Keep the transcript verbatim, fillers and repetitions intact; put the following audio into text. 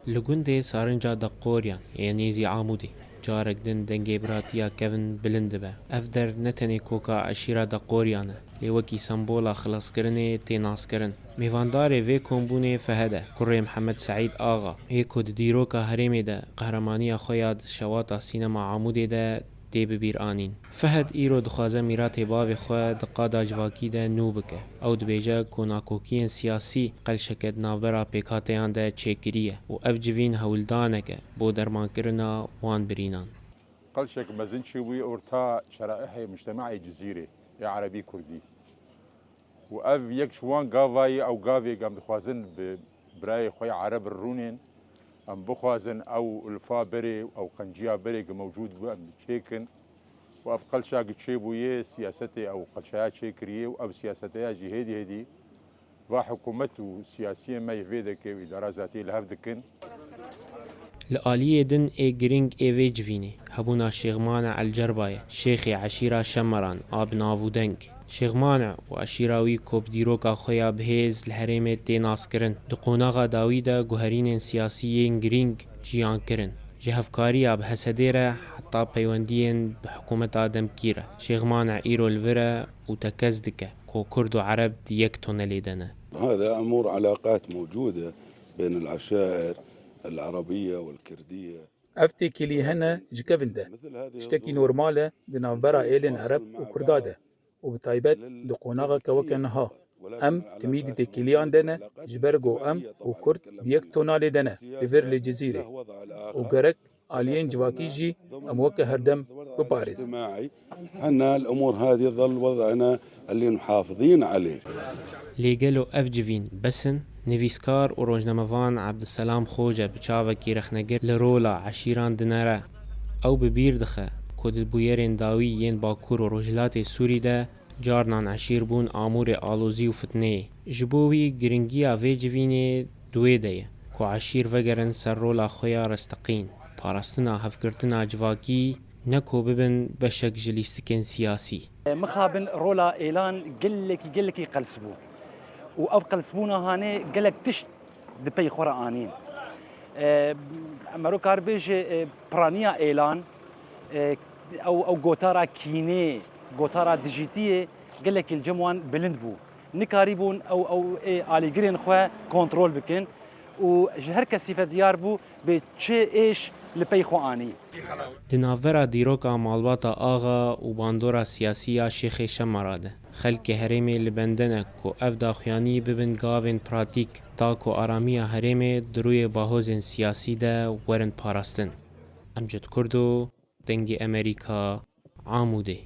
Li gundê Sarinca Deqoriyan yê nêzî Amûdê carek din dengê biratiya kevin bilind dibe. Ev der ne tenê koka eşîra Deqoriyan e, lê wekî sembola xilaskirinê tê naskirin. Mêvandarê vê kombûnê Fehed e, kurê Mihemed Seîd Axa, yê ku di dîroka herêmê de qehremaniya xwe ya di şewata sînema Amûdê de tê bi bîr anîn. Fehed îro dixwaze mîratê bavê xwe di qada civakî de nû bike. Ew dibêje ku nakokiyên siyasî qelşeke di navbera pêkhateyan de çêkiriye û ev civîn hewldanek e bo dermankirina wan birînan. Qelşek mezin çêbûye orta şeraîhê mujtemaê Cizîrê ê Erebî Kurdî. Û ev yek ji wan gava ye, ew gavê em dixwazin bi birayê xwe ya Ereb re rûnên, em bixwazin ew ulfa berê, ew qenciya berê ku mewcûd bû, em çêkin. Û ev qelşa ku çêbûye, siyasetê ew qelşaya çêkiriye û ev siyaseteya jî hêdî hêdî va hikûmet û siyasiyên me yê vê dekê û îdara zatiyê li hev dikin. Li aliyê din ê girîng ê vê civînê hebûna Şêx Mane El Cerba ye, şêxê eşîra Şemeran a bi nav û deng. Şêx Mane û eşîra wî ku bi dîroka xwe ya bihêz li herêmê tê naskirin, di qonaxa dawî de guherînên siyasî yên girîng jiyan kirin. Ji hevkariya bi Hesedê re heta peywendiyên bi hikûmeta demkî re. Şêx Mane îro li vir e û tekez dike ku Kurd û Ereb di yek tonelê de ne. هذا أمور علاقات موجودة بين العشائر العربية والكردية. Ev têkilî hene ji kevin de. Tiştekî normal e di navbera êlên Ereb û Kurda de û bi taybet di qonaxeke weke niha. Em timî di têkiliyan de ne, ji ber ku em û Kurd di yek tonalê de ne, li vir li Cizîrê. Û gerek aliyên civakî jî em weke herdem biparêzin. اجتماعي. حنا الأمور هذه ظل وضعنا اللي محافظين عليه. Lê gelo ev civîn bes in? Nivîskar û rojnamevan Ebdiselam Xoce bi çavekî rexnegir li rola eşîran dinere. Ew bi bîr dixe ku di bûyerên dawî yên Bakur û Rojhilatê Sûrî de carnan eşîr bûn amûrê alozî û fitneyê. Ji bo wî giringiya vê civînê di wê de ye ku eşîr vegerin ser rola xwe ya resteqîn, parastina hevgirtina civakî, ne ku bibin beşek ji lîstikên siyasî. Mixabin rola êlan gelekî, gelekî qels bû û ev qelsbûna hanê gelek tişt di pey xwe re anîn. E, mero kar bêje, e, piraniya êlan, e, ew, ew gotara kînê, gotara dijîtiyê gelekî li cem wan bilind bû. Nikarîbûn ew, ew, ê alîgirên xwe kontrol bikin û ji her kesî ve diyar bû bê çi êş li pey xwe anî. Di navbera dîroka malbata axa û bandora siyasî ya Şêxê Şemara de, xelkê herêmê li bende ne ku ev daxuyanî bibin gavên pratîk, ta ku aramiya herêmê di rûyê bahozên siyasî de werin parastin. Emcid Kurdo, Dengê Emerîka, Amûdê.